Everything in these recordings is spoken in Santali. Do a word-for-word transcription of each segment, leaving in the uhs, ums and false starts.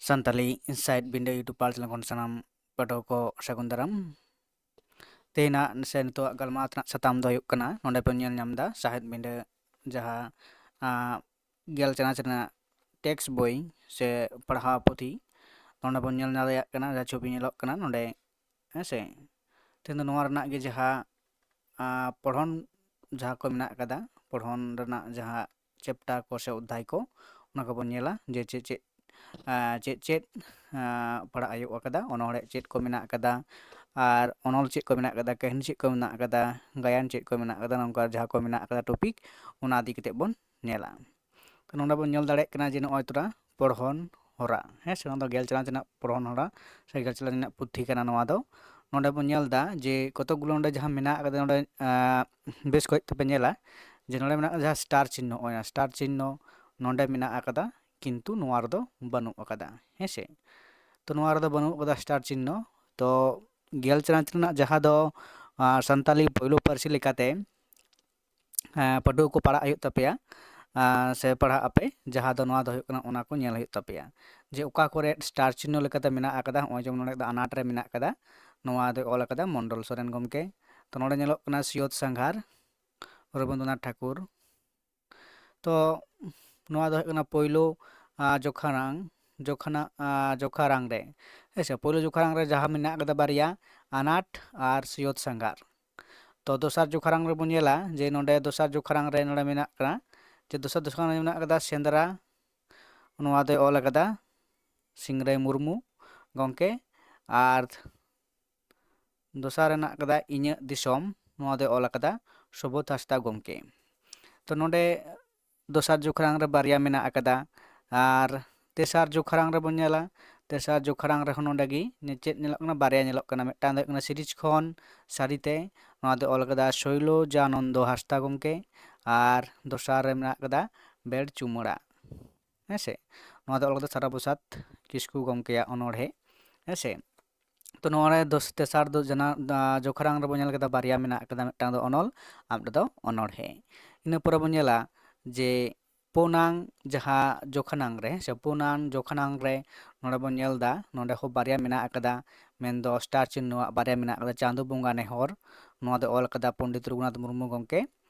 ᱥᱟᱱᱛᱟᱞᱤ ᱥᱟᱦᱮᱫ ᱵᱤᱸᱰᱟᱹ YouTube ᱯᱟᱞ ᱪᱮᱱᱮᱞ ᱠᱷᱚᱱ ᱥᱟᱱᱟᱢ ᱯᱟᱹᱴᱷᱩᱣᱟᱹ ᱠᱚ ᱥᱟᱹᱜᱩᱱ ᱫᱟᱨᱟᱢ᱾ ᱛᱮᱦᱮᱧᱟᱜ ᱥᱮ ᱱᱤᱛᱚᱜᱟᱜ ᱜᱟᱞᱢᱟᱨᱟᱣ ᱛᱮᱱᱟᱜ ᱥᱟᱛᱟᱢ ᱫᱚ ᱦᱩᱭᱩᱜ ᱠᱟᱱᱟ, ᱱᱚᱰᱮ ᱵᱚᱱ ᱧᱮᱞ ᱧᱟᱢ ᱮᱫᱟ ᱥᱟᱦᱮᱫ ᱵᱤᱸᱰᱟᱹ ᱡᱟᱦᱟᱸ ᱟᱸ, ᱜᱮᱞ ᱪᱟᱱᱟᱪ ᱨᱮᱱᱟᱜ ᱴᱮᱠᱥᱴ ᱵᱳᱭ ᱥᱮ ᱯᱟᱲᱦᱟᱣ ᱯᱩᱛᱷᱤ ᱱᱚᱰᱮ ᱵᱚᱱ ᱧᱮᱞ ᱫᱟᱲᱮᱭᱟᱜ ᱠᱟᱱᱟ, ᱡᱟᱦᱟᱸ ᱪᱷᱚᱵᱤ ᱧᱮᱞᱚᱜ ᱠᱟᱱᱟ ᱱᱚᱰᱮ, ᱦᱮᱸ ᱥᱮ᱾ ᱛᱮᱦᱮᱧ ᱫᱚ ᱱᱚᱣᱟ ᱨᱮᱱᱟᱜ ᱜᱮ ᱡᱟᱦᱟᱸ ᱟᱸ, ᱯᱚᱲᱦᱚᱱ ᱡᱟᱦᱟᱸ ᱠᱚ ᱢᱮᱱᱟᱜ ᱟᱠᱟᱫᱟ, ᱯᱚᱲᱦᱚᱱ ᱨᱮᱱᱟᱜ ᱡᱟᱦᱟᱸ ᱪᱮᱯᱴᱟᱨ ᱠᱚ ᱥᱮ ᱚᱫᱽᱫᱷᱟᱭ ᱠᱚ, ᱚᱱᱟ ᱠᱚᱵᱚᱱ ᱧᱮᱞᱟ ᱡᱮ ᱪᱮᱫ ᱪᱮᱫ ᱟᱸ, ᱪᱮᱫ ᱪᱮᱫ ᱟᱸ, ᱯᱟᱲᱦᱟᱜ ᱦᱩᱭᱩᱜ ᱟᱠᱟᱫᱟ, ᱚᱱᱚᱬᱦᱮ ᱪᱮᱫ ᱠᱚ ᱢᱮᱱᱟᱜ ᱟᱠᱟᱫᱟ, ᱟᱨ ᱚᱱᱚᱞ ᱪᱮᱫ ᱠᱚ ᱢᱮᱱᱟᱜ ᱟᱠᱟᱫᱟ, ᱠᱟᱹᱦᱱᱤ ᱪᱮᱫ ᱠᱚ ᱢᱮᱱᱟᱜ ᱟᱠᱟᱫᱟ, ᱜᱟᱭᱟᱱ ᱪᱮᱫ ᱠᱚ ᱢᱮᱱᱟᱜ ᱟᱠᱟᱫᱟ, ᱱᱚᱝᱠᱟ ᱡᱟᱦᱟᱸ ᱠᱚ ᱢᱮᱱᱟᱜ ᱟᱠᱟᱫᱟ ᱴᱚᱯᱤᱠ, ᱚᱱᱟ ᱤᱫᱤ ᱠᱟᱛᱮᱫ ᱵᱚᱱ ᱧᱮᱞᱟ᱾ ᱛᱚ ᱱᱚᱰᱮ ᱵᱚᱱ ᱧᱮᱞ ᱫᱟᱲᱮᱭᱟᱜ ᱠᱟᱱᱟ ᱡᱮ ᱱᱚᱜᱼᱚᱭ ᱛᱚᱨᱟ ᱯᱚᱲᱦᱚᱱ ᱦᱚᱨᱟ, ᱦᱮᱸ ᱥᱮ, ᱱᱚᱣᱟ ᱫᱚ ᱜᱮᱞ ᱪᱟᱱᱟᱪ ᱨᱮᱱᱟᱜ ᱯᱚᱲᱦᱚᱱ ᱦᱚᱨᱟ ᱥᱮ ᱜᱮᱞ ᱪᱟᱱᱟᱪ ᱨᱮᱱᱟᱜ ᱯᱩᱛᱷᱤ ᱠᱟᱱᱟ ᱱᱚᱣᱟ ᱫᱚ᱾ ᱱᱚᱰᱮ ᱵᱚᱱ ᱧᱮᱞ ᱮᱫᱟ ᱡᱮ ᱠᱚᱛᱚᱠ ᱜᱩᱞᱳ ᱱᱚᱰᱮ ᱡᱟᱦᱟᱸ ᱢᱮᱱᱟᱜ ᱟᱠᱟᱫᱟ, ᱱᱚᱰᱮ ᱟᱸ, ᱵᱮᱥ ᱠᱚᱭᱮᱠ ᱛᱮᱯᱮ ᱧᱮᱞᱟ ᱡᱮ ᱱᱚᱰᱮ ᱢᱮᱱᱟᱜ ᱟᱠᱟᱫᱟ ᱡᱟᱦᱟᱸ ᱥᱴᱟᱨ ᱪᱤᱱᱦᱚ, ᱱᱚᱜᱼᱚᱭ ᱱᱟ ᱥᱴᱟᱨ ᱪᱤᱱᱦᱚ ᱱᱚᱰᱮ ᱢᱮᱱᱟᱜ ᱟᱠᱟᱫᱟ, ᱠᱤᱱᱛᱩ ᱱᱚᱣᱟ ᱨᱮᱫᱚ ᱵᱟᱹᱱᱩᱜ ᱟᱠᱟᱫᱟ, ᱦᱮᱸ ᱥᱮ᱾ ᱛᱚ ᱱᱚᱣᱟ ᱨᱮᱫᱚ ᱵᱟᱹᱱᱩᱜ ᱟᱠᱟᱫᱟ ᱥᱴᱟᱨ ᱪᱤᱱᱦᱚ᱾ ᱛᱚ ᱜᱮᱞ ᱪᱟᱱᱟᱪ ᱨᱮᱱᱟᱜ ᱡᱟᱦᱟᱸ ᱫᱚ ᱟᱸ, ᱥᱟᱱᱛᱟᱞᱤ ᱯᱳᱭᱞᱳ ᱯᱟᱹᱨᱥᱤ ᱞᱮᱠᱟᱛᱮ ᱮᱸ, ᱯᱟᱹᱴᱷᱩᱣᱟᱹ ᱠᱚ ᱯᱟᱲᱦᱟᱜ ᱦᱩᱭᱩᱜ ᱛᱟᱯᱮᱭᱟ, ᱟᱸ, ᱥᱮ ᱯᱟᱲᱦᱟᱜ ᱟᱯᱮ, ᱡᱟᱦᱟᱸ ᱫᱚ ᱱᱚᱣᱟ ᱫᱚ ᱦᱩᱭᱩᱜ ᱠᱟᱱᱟ, ᱚᱱᱟ ᱠᱚ ᱧᱮᱞ ᱦᱩᱭᱩᱜ ᱛᱟᱯᱮᱭᱟ ᱡᱮ ᱚᱠᱟ ᱠᱚᱨᱮ ᱥᱴᱟᱨ ᱪᱤᱱᱦᱚ ᱞᱮᱠᱟᱛᱮ ᱢᱮᱱᱟᱜ ᱟᱠᱟᱫᱟ᱾ ᱱᱚᱜᱼᱚᱭ ᱡᱮᱢᱚᱱ ᱱᱚᱰᱮ ᱫᱚ ᱟᱱᱟᱴ ᱨᱮ ᱢᱮᱱᱟᱜ ᱟᱠᱟᱫᱟ, ᱱᱚᱣᱟ ᱫᱚᱭ ᱚᱞ ᱟᱠᱟᱫᱟ ᱢᱚᱱᱰᱚᱞ ᱥᱚᱨᱮᱱ ᱜᱚᱢᱠᱮ᱾ ᱛᱚ ᱱᱚᱰᱮ ᱧᱮᱞᱚᱜ ᱠᱟᱱᱟ ᱥᱤᱭᱚᱛ ᱥᱟᱸᱜᱷᱟᱨ, ᱨᱚᱵᱤᱱᱫᱨᱚᱱᱟᱛᱷ ᱴᱷᱟᱠᱩᱨ᱾ ᱛᱚ ᱱᱚᱣᱟ ᱫᱚ ᱦᱩᱭᱩᱜ ᱠᱟᱱᱟ ᱯᱳᱭᱞᱳ, ᱟᱸ, ᱡᱚᱠᱷᱟᱨᱟᱝ, ᱡᱚᱠᱷᱟᱱᱟ-, ᱟᱸ, ᱡᱚᱠᱷᱟᱨᱟᱝ ᱨᱮ, ᱦᱮᱸ ᱥᱮ, ᱯᱳᱭᱞᱳ ᱡᱚᱠᱷᱟᱨᱟᱝ ᱨᱮ ᱡᱟᱦᱟᱸ ᱢᱮᱱᱟᱜ ᱟᱠᱟᱫᱟ ᱵᱟᱨᱭᱟ, ᱟᱱᱟᱴ ᱟᱨ ᱥᱤᱭᱚᱛ ᱥᱟᱸᱜᱷᱟᱨ᱾ ᱛᱚ ᱫᱚᱥᱟᱨ ᱡᱚᱠᱷᱟᱨᱟᱝ ᱨᱮᱵᱚᱱ ᱧᱮᱞᱟ ᱡᱮ ᱱᱚᱰᱮ ᱫᱚᱥᱟᱨ ᱡᱚᱠᱷᱟᱨᱟᱝ ᱨᱮ ᱱᱚᱰᱮ ᱢᱮᱱᱟᱜ ᱠᱟᱱᱟ, ᱡᱮ ᱫᱚᱥᱟᱨ ᱡᱚᱠᱷᱟᱨᱟᱝ ᱨᱮ ᱢᱮᱱᱟᱜ ᱟᱠᱟᱫᱟ ᱥᱮᱸᱫᱽᱨᱟ, ᱱᱚᱣᱟ ᱫᱚᱭ ᱚᱞ ᱟᱠᱟᱫᱟ ᱥᱤᱝᱨᱟᱹᱭ ᱢᱩᱨᱢᱩ ᱜᱚᱢᱠᱮ, ᱟᱨ ᱫᱚᱥᱟᱨ ᱨᱮ ᱢᱮᱱᱟᱜ ᱟᱠᱟᱫᱟ ᱤᱧᱟᱹᱜ ᱫᱤᱥᱚᱢ, ᱱᱚᱣᱟ ᱫᱚᱭ ᱚᱞ ᱟᱠᱟᱫᱟ ᱥᱩᱵᱳᱫᱷ ᱦᱟᱸᱥᱫᱟ ᱜᱚᱢᱠᱮ᱾ ᱛᱚ ᱱᱚᱰᱮ ᱫᱚᱥᱟᱨ ᱡᱚᱠᱷᱟᱨᱟᱝ ᱨᱮ ᱵᱟᱨᱭᱟ ᱢᱮᱱᱟᱜ ᱟᱠᱟᱫᱟ, ᱟᱨ ᱛᱮᱥᱟᱨ ᱡᱚᱠᱷᱟᱨᱟᱝ ᱨᱮᱵᱚᱱ ᱧᱮᱞᱟ, ᱛᱮᱥᱟᱨ ᱡᱚᱠᱷᱟᱨᱟᱝ ᱨᱮᱦᱚᱸ ᱱᱚᱰᱮ ᱜᱮ ᱪᱮᱫ ᱧᱮᱞᱚᱜ ᱠᱟᱱᱟ, ᱵᱟᱨᱭᱟ ᱧᱮᱞᱚᱜ ᱠᱟᱱᱟ᱾ ᱢᱤᱫᱴᱟᱝ ᱫᱚ ᱦᱩᱭᱩᱜ ᱠᱟᱱᱟ ᱥᱤᱨᱤᱡᱽ ᱠᱷᱚᱱ ᱥᱟᱹᱨᱤᱛᱮ, ᱱᱚᱣᱟ ᱫᱚ ᱚᱞ ᱟᱠᱟᱫᱟ ᱥᱳᱭᱞᱚᱡᱟᱱᱚᱱᱫᱚ ᱦᱟᱸᱥᱫᱟ ᱜᱚᱢᱠᱮ, ᱟᱨ ᱫᱚᱥᱟᱨ ᱨᱮ ᱢᱮᱱᱟᱜ ᱟᱠᱟᱫᱟ ᱵᱮᱲ ᱪᱩᱢᱟᱹᱲᱟ, ᱦᱮᱸ ᱥᱮ, ᱱᱚᱣᱟ ᱫᱚ ᱚᱞ ᱟᱠᱟᱫᱟ ᱥᱟᱨᱟ ᱯᱨᱚᱥᱟᱫᱽ ᱠᱤᱥᱠᱩ ᱜᱚᱢᱠᱮᱭᱟᱜ ᱚᱱᱚᱬᱦᱮ, ᱦᱮᱸ ᱥᱮ᱾ ᱛᱚ ᱱᱚᱣᱟ ᱨᱮ ᱫᱚᱥ, ᱛᱮᱥᱟᱨ ᱫᱚ ᱡᱟᱱᱟ-, ᱫᱟ-, ᱡᱚᱠᱷᱟᱨᱟᱝ ᱨᱮᱵᱚᱱ ᱧᱮᱞ ᱠᱮᱫᱟ ᱵᱟᱨᱭᱟ ᱢᱮᱱᱟᱜ ᱠᱟᱫᱟ, ᱢᱤᱫᱴᱟᱝ ᱫᱚ ᱚᱱᱚᱞ ᱟᱨ ᱢᱤᱫᱴᱟᱝ ᱫᱚ ᱚᱱᱚᱬᱦᱮ᱾ ᱤᱱᱟᱹ ᱯᱚᱨᱮ ᱵᱚᱱ ᱧᱮᱞᱟ ᱡᱮ ᱯᱩᱱᱟᱝ ᱡᱟᱦᱟᱸ ᱡᱚᱠᱷᱟᱱᱟᱝ ᱨᱮ, ᱥᱮ ᱯᱩᱱᱟᱝ ᱡᱚᱠᱷᱟᱱᱟᱝ ᱨᱮ ᱱᱚᱰᱮ ᱵᱚᱱ ᱧᱮᱞ ᱮᱫᱟ, ᱱᱚᱰᱮ ᱦᱚᱸ ᱵᱟᱨᱭᱟ ᱢᱮᱱᱟᱜ ᱟᱠᱟᱫᱟ, ᱢᱮᱱᱫᱚ ᱥᱴᱟᱨ ᱪᱤᱱᱦᱟᱹᱣᱟᱜ ᱵᱟᱨᱭᱟ ᱢᱮᱱᱟᱜ ᱟᱠᱟᱫᱟ, ᱪᱟᱸᱫᱳ ᱵᱚᱸᱜᱟ ᱱᱮᱦᱚᱨ, ᱱᱚᱣᱟ ᱫᱚ ᱚᱞ ᱟᱠᱟᱫᱟ ᱯᱚᱱᱰᱤᱛ ᱨᱚᱜᱷᱩᱱᱟᱛᱷ ᱢᱩᱨᱢᱩ ᱜᱚᱢᱠᱮ᱾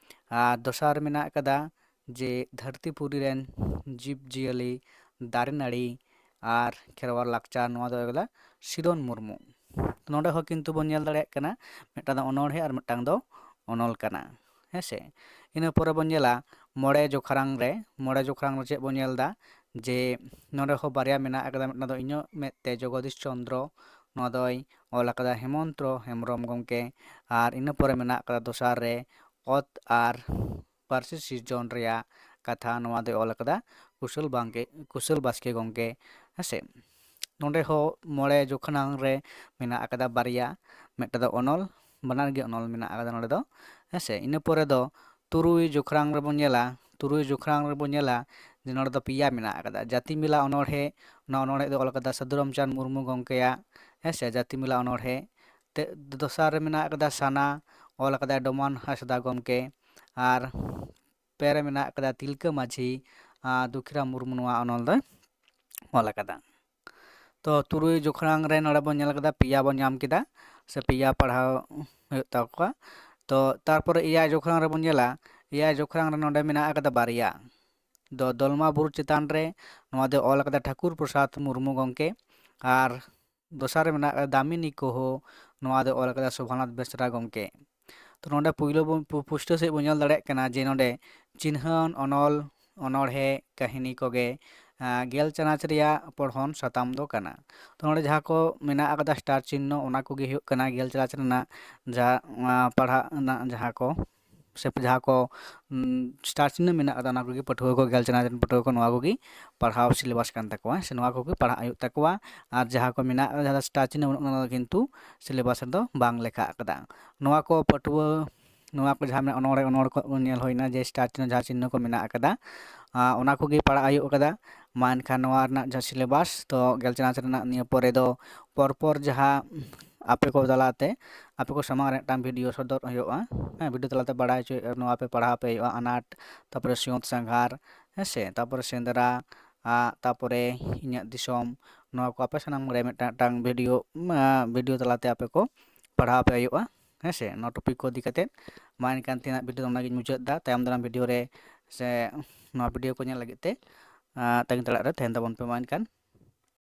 ᱟᱨ ᱫᱚᱥᱟᱨ ᱨᱮ ᱢᱮᱱᱟᱜ ᱟᱠᱟᱫᱟ ᱡᱮ ᱫᱷᱟᱹᱨᱛᱤ ᱯᱩᱨᱤ ᱨᱮᱱ ᱡᱤᱵᱽ ᱡᱤᱭᱟᱹᱞᱤ, ᱫᱟᱨᱮ ᱱᱟᱹᱲᱤ ᱟᱨ ᱠᱷᱮᱨᱣᱟᱲ ᱞᱟᱠᱪᱟᱨ, ᱱᱚᱣᱟ ᱫᱚ ᱦᱩᱭᱩᱜ ᱠᱟᱱᱟ ᱥᱤᱨᱚᱱ ᱢᱩᱨᱢᱩ᱾ ᱱᱚᱰᱮ ᱦᱚᱸ ᱠᱤᱱᱛᱩ ᱵᱚᱱ ᱧᱮᱞ ᱫᱟᱲᱮᱭᱟᱜ ᱠᱟᱱᱟ, ᱢᱤᱫᱴᱟᱝ ᱫᱚ ᱚᱱᱚᱬᱦᱮ ᱟᱨ ᱢᱤᱫᱴᱟᱝ ᱫᱚ ᱚᱱᱚᱞ ᱠᱟᱱᱟ, ᱦᱮᱸ ᱥᱮ᱾ ᱤᱱᱟᱹ ᱯᱚᱨᱮ ᱵᱚᱱ ᱧᱮᱞᱟ ᱢᱚᱬᱮ ᱡᱚᱠᱷᱟᱨᱟᱝ ᱨᱮ, ᱢᱚᱬᱮ ᱡᱚᱠᱷᱟᱨᱟᱝ ᱨᱮ ᱪᱮᱫ ᱵᱚᱱ ᱧᱮᱞ ᱮᱫᱟ, ᱡᱮ ᱱᱚᱰᱮ ᱦᱚᱸ ᱵᱟᱨᱭᱟ ᱢᱮᱱᱟᱜ ᱟᱠᱟᱫᱟ, ᱢᱤᱫᱴᱟᱝ ᱫᱚ ᱤᱧᱟᱹᱜ ᱢᱮᱫ ᱛᱮ ᱡᱚᱜᱚᱫᱤᱥ ᱪᱚᱱᱫᱨᱚ, ᱱᱚᱣᱟ ᱫᱚᱭ ᱚᱞ ᱟᱠᱟᱫᱟ ᱦᱮᱢᱚᱱᱛᱚ ᱦᱮᱢᱵᱨᱚᱢ ᱜᱚᱢᱠᱮ, ᱟᱨ ᱤᱱᱟᱹ ᱯᱚᱨᱮ ᱢᱮᱱᱟᱜ ᱟᱠᱟᱫᱟ ᱫᱚᱥᱟᱨ ᱨᱮ ᱚᱛ ᱟᱨ ᱯᱟᱹᱨᱥᱤ ᱥᱤᱨᱡᱚᱱ ᱨᱮᱭᱟᱜ ᱠᱟᱛᱷᱟ, ᱱᱚᱣᱟ ᱫᱚᱭ ᱚᱞ ᱟᱠᱟᱫᱟ ᱠᱩᱥᱚᱞ ᱵᱟᱝᱠᱮ, ᱠᱩᱥᱚᱞ ᱵᱟᱥᱠᱮ ᱜᱚᱢᱠᱮ, ᱦᱮᱸ ᱥᱮ᱾ ᱱᱚᱰᱮ ᱦᱚᱸ ᱢᱚᱬᱮ ᱡᱚᱠᱷᱟᱱᱟᱝ ᱨᱮ ᱢᱮᱱᱟᱜ ᱟᱠᱟᱫᱟ ᱵᱟᱨᱭᱟ, ᱢᱤᱫᱴᱟᱝ ᱫᱚ ᱚᱱᱚᱞ, ᱵᱟᱱᱟᱨ ᱜᱮ ᱚᱱᱚᱞ ᱢᱮᱱᱟᱜ ᱟᱠᱟᱫᱟ ᱱᱚᱰᱮ ᱫᱚ, ᱦᱮᱸ ᱥᱮ᱾ ᱤᱱᱟᱹ ᱯᱚᱨᱮ ᱫᱚ ᱛᱩᱨᱩᱭ ᱡᱚᱠᱷᱟᱨᱟᱝ ᱨᱮᱵᱚᱱ ᱧᱮᱞᱟ, ᱛᱩᱨᱩᱭ ᱡᱚᱠᱷᱟᱨᱟᱝ ᱨᱮᱵᱚᱱ ᱧᱮᱞᱟ ᱡᱮ ᱱᱚᱰᱮ ᱫᱚ ᱯᱮᱭᱟ ᱢᱮᱱᱟᱜ ᱟᱠᱟᱫᱟ᱾ ᱡᱟᱹᱛᱤ ᱢᱮᱞᱟ ᱚᱱᱚᱬᱦᱮ, ᱱᱚᱣᱟ ᱚᱱᱚᱬᱦᱮ ᱫᱚ ᱚᱞ ᱟᱠᱟᱫᱟ ᱥᱟᱹᱫᱷᱩ ᱨᱟᱢᱪᱟᱸᱫᱽ ᱢᱩᱨᱢᱩ ᱜᱚᱢᱠᱮᱭᱟᱜ, ᱦᱮᱸ ᱥᱮ, ᱡᱟᱹᱛᱤ ᱢᱮᱞᱟ ᱚᱱᱚᱬᱦᱮ᱾ ᱛᱮ-, ᱫᱚᱥᱟᱨ ᱨᱮ ᱢᱮᱱᱟᱜ ᱟᱠᱟᱫᱟ ᱥᱟᱱᱟ, ᱚᱞ ᱟᱠᱟᱫᱟᱭ ᱰᱚᱢᱟᱱ ᱦᱟᱸᱥᱫᱟ ᱜᱚᱢᱠᱮ, ᱟᱨ ᱯᱮ ᱨᱮ ᱢᱮᱱᱟᱜ ᱟᱠᱟᱫᱟ ᱛᱤᱞᱠᱟᱹ ᱢᱟᱹᱡᱷᱤ, ᱟᱨ ᱫᱩᱠᱷᱤᱨᱟᱢ ᱢᱩᱨᱢᱩ ᱱᱚᱣᱟ ᱚᱱᱚᱞ ᱫᱚᱭ ᱚᱞ ᱟᱠᱟᱫᱟ᱾ ᱛᱚ ᱛᱩᱨᱩᱭ ᱡᱚᱠᱷᱟᱨᱟᱝ ᱨᱮ ᱱᱚᱰᱮ ᱵᱚᱱ ᱧᱮᱞ ᱠᱮᱫᱟ, ᱯᱮᱭᱟ ᱵᱚᱱ ᱧᱟᱢ ᱠᱮᱫᱟ, ᱥᱮ ᱯᱮᱭᱟ ᱯᱟᱲᱦᱟᱣ ᱦᱩᱭᱩᱜ ᱛᱟᱠᱚᱣᱟ᱾ ᱛᱚ ᱛᱟᱨᱯᱚᱨᱮ ᱮᱭᱟᱭ ᱡᱚᱠᱷᱟᱨᱟᱝ ᱨᱮᱵᱚᱱ ᱧᱮᱞᱟ, ᱮᱭᱟᱭ ᱡᱚᱠᱷᱟᱨᱟᱝ ᱨᱮ ᱱᱚᱰᱮ ᱢᱮᱱᱟᱜ ᱟᱠᱟᱫᱟ ᱵᱟᱨᱭᱟ, ᱫᱚ ᱫᱚᱞᱢᱟ ᱵᱩᱨᱩ ᱪᱮᱛᱟᱱ ᱨᱮ, ᱱᱚᱣᱟ ᱫᱚ ᱚᱞ ᱟᱠᱟᱫᱟ ᱴᱷᱟᱹᱠᱩᱨ ᱯᱨᱚᱥᱟᱫᱽ ᱢᱩᱨᱢᱩ ᱜᱚᱢᱠᱮ, ᱟᱨ ᱫᱚᱥᱟᱨ ᱨᱮ ᱢᱮᱱᱟᱜ ᱟᱠᱟᱫᱟ ᱫᱟᱢᱤᱱᱤ ᱠᱚᱦᱚ, ᱱᱚᱣᱟ ᱫᱚ ᱚᱞ ᱟᱠᱟᱫᱟ ᱥᱳᱵᱷᱟᱱᱟᱛᱷ ᱵᱮᱥᱨᱟ ᱜᱚᱢᱠᱮ᱾ ᱛᱚ ᱱᱚᱰᱮ ᱯᱩᱭᱞᱩ ᱵᱚᱱ, ᱯᱩ-, ᱯᱩᱥᱴᱟᱹ ᱥᱮᱫ ᱵᱚᱱ ᱧᱮᱞ ᱫᱟᱲᱮᱭᱟᱜ ᱠᱟᱱᱟ ᱡᱮ ᱱᱚᱰᱮ ᱪᱤᱱᱦᱟᱹᱣᱟᱱ ᱚᱱᱚᱞ, ᱚᱱᱚᱬᱦᱮ, ᱠᱟᱹᱦᱱᱤ ᱠᱚᱜᱮ, ᱟᱸ, ᱜᱮᱞ ᱪᱟᱱᱟᱪ ᱨᱮᱭᱟᱜ ᱯᱚᱲᱦᱚᱱ ᱥᱟᱛᱟᱢ ᱫᱚ ᱠᱟᱱᱟ᱾ ᱛᱚ ᱱᱚᱰᱮ ᱡᱟᱦᱟᱸ ᱠᱚ ᱢᱮᱱᱟᱜ ᱟᱠᱟᱫᱟ ᱥᱴᱟᱨ ᱪᱤᱱᱦᱚ, ᱚᱱᱟ ᱠᱚᱜᱮ ᱦᱩᱭᱩᱜ ᱠᱟᱱᱟ ᱜᱮᱞ ᱪᱟᱱᱟᱪ ᱨᱮᱱᱟᱜ ᱡᱟᱦᱟᱸ, ᱟᱸ, ᱯᱟᱲᱦᱟᱜ ᱨᱮᱱᱟᱜ ᱡᱟᱦᱟᱸ ᱠᱚ, ᱥᱮ ᱡᱟᱦᱟᱸ ᱠᱚ, ᱩᱸ, ᱥᱴᱟᱨ ᱪᱤᱱᱦᱟᱹ ᱢᱮᱱᱟᱜ ᱟᱠᱟᱫᱟ, ᱚᱱᱟ ᱠᱚᱜᱮ ᱯᱟᱹᱴᱷᱩᱣᱟᱹ ᱠᱚ, ᱜᱮᱞ ᱪᱟᱱᱟᱪ ᱨᱮᱱ ᱯᱟᱹᱴᱷᱩᱣᱟᱹ ᱠᱚ ᱱᱚᱣᱟ ᱠᱚᱜᱮ ᱯᱟᱲᱦᱟᱣ ᱥᱤᱞᱮᱵᱟᱥ ᱠᱟᱱ ᱛᱟᱠᱚᱣᱟ, ᱥᱮ ᱱᱚᱣᱟ ᱠᱚᱜᱮ ᱯᱟᱲᱦᱟᱜ ᱦᱩᱭᱩᱜ ᱛᱟᱠᱚᱣᱟ᱾ ᱟᱨ ᱡᱟᱦᱟᱸ ᱠᱚ ᱢᱮᱱᱟᱜ ᱟᱠᱟᱫᱟ, ᱡᱟᱦᱟᱸ ᱫᱚ ᱥᱴᱟᱨ ᱪᱤᱱᱦᱟᱹ ᱵᱟᱹᱱᱩᱜ, ᱚᱱᱟ ᱫᱚ ᱠᱤᱱᱛᱩ ᱥᱤᱞᱮᱵᱟᱥ ᱨᱮᱫᱚ ᱵᱟᱝ ᱞᱮᱠᱷᱟ ᱟᱠᱟᱫᱟ᱾ ᱱᱚᱣᱟ ᱠᱚ ᱯᱟᱹᱴᱷᱩᱣᱟᱹ, ᱱᱚᱣᱟ ᱠᱚ ᱡᱟᱦᱟᱸ ᱢᱮᱱᱟᱜ, ᱚᱱᱚᱲᱦᱮ, ᱚᱱᱚᱲ ᱠᱚ ᱧᱮᱞ ᱦᱩᱭᱱᱟ ᱡᱮ ᱥᱴᱟᱨ ᱪᱤᱱᱦᱟᱹ, ᱡᱟᱦᱟᱸ ᱪᱤᱱᱦᱟᱹ ᱠᱚ ᱢᱮᱱᱟᱜ ᱟᱠᱟᱫᱟ, ᱟᱸ, ᱚᱱᱟ ᱠᱚᱜᱮ ᱯᱟᱲᱦᱟᱜ ᱦᱩᱭᱩᱜ ᱟᱠᱟᱫᱟ᱾ ᱢᱟ ᱮᱱᱠᱷᱟᱱ ᱱᱚᱣᱟ ᱨᱮᱱᱟᱜ ᱡᱟᱦᱟᱸ ᱥᱤᱞᱮᱵᱟᱥ, ᱛᱚ ᱜᱮᱞ ᱪᱟᱱᱟᱪ ᱨᱮᱱᱟᱜ ᱱᱤᱭᱟᱹ ᱯᱚᱨᱮ ᱫᱚ ᱯᱚᱨᱯᱚᱨ ᱡᱟᱦᱟᱸ ᱟᱯᱮ ᱠᱚ ᱛᱟᱞᱟᱛᱮ, ᱟᱯᱮ ᱠᱚ ᱥᱟᱢᱟᱝ ᱨᱮ ᱢᱤᱫᱴᱟᱝ ᱵᱷᱤᱰᱤᱭᱳ ᱥᱚᱫᱚᱨ ᱦᱩᱭᱩᱜᱼᱟ᱾ ᱦᱮᱸ, ᱵᱷᱤᱰᱤᱭᱳ ᱛᱟᱞᱟᱛᱮ ᱵᱟᱲᱟᱭ ᱦᱚᱪᱚᱭᱮᱫᱼᱟ, ᱱᱚᱣᱟ ᱯᱮ ᱯᱟᱲᱦᱟᱣ ᱯᱮ ᱦᱩᱭᱩᱜᱼᱟ, ᱟᱱᱟᱴ, ᱛᱟᱨᱯᱚᱨᱮ ᱥᱤᱧᱚᱛ ᱥᱟᱸᱜᱷᱟᱨ, ᱦᱮᱸ ᱥᱮ, ᱛᱟᱯᱚᱨᱮ ᱥᱮᱸᱫᱽᱨᱟ, ᱟᱜ, ᱛᱟᱯᱚᱨᱮ ᱤᱧᱟᱹᱜ ᱫᱤᱥᱚᱢ, ᱱᱚᱣᱟ ᱠᱚ ᱟᱯᱮ ᱥᱟᱱᱟᱢ ᱨᱮ ᱢᱤᱫᱴᱟᱝ ᱢᱤᱫᱴᱟᱝ ᱵᱷᱤᱰᱤᱭᱳ, ᱟᱸ, ᱵᱷᱤᱰᱤᱭᱳ ᱛᱟᱞᱟᱛᱮ ᱟᱯᱮ ᱠᱚ ᱯᱟᱲᱦᱟᱣ ᱟᱯᱮ ᱦᱩᱭᱩᱜᱼᱟ᱾ ᱦᱮᱸ ᱥᱮ, ᱱᱚᱣᱟ ᱴᱚᱯᱤᱠ ᱠᱚ ᱤᱫᱤ ᱠᱟᱛᱮᱫ᱾ ᱢᱟ ᱮᱱᱠᱷᱟᱱ ᱛᱮᱦᱮᱧᱟᱜ ᱵᱷᱤᱰᱤᱭᱳ ᱫᱚ ᱚᱱᱟᱜᱤᱧ ᱢᱩᱪᱟᱹᱫ ᱮᱫᱟ᱾ ᱛᱟᱭᱚᱢ ᱫᱟᱨᱟᱢ ᱵᱷᱤᱰᱤᱭᱳ ᱨᱮ ᱥᱮ ᱱᱚᱣᱟ ᱵᱷᱤᱰᱤᱭᱳ ᱠᱚ ᱧᱮᱞ ᱞᱟᱹᱜᱤᱫ ᱛᱮ, ᱟᱸ, ᱛᱟᱺᱜᱤ ᱛᱟᱲᱟᱜ ᱨᱮ ᱛᱟᱦᱮᱱ ᱛᱟᱵᱚᱱ ᱯᱮ᱾ ᱢᱟ ᱮᱱᱠᱷᱟᱱ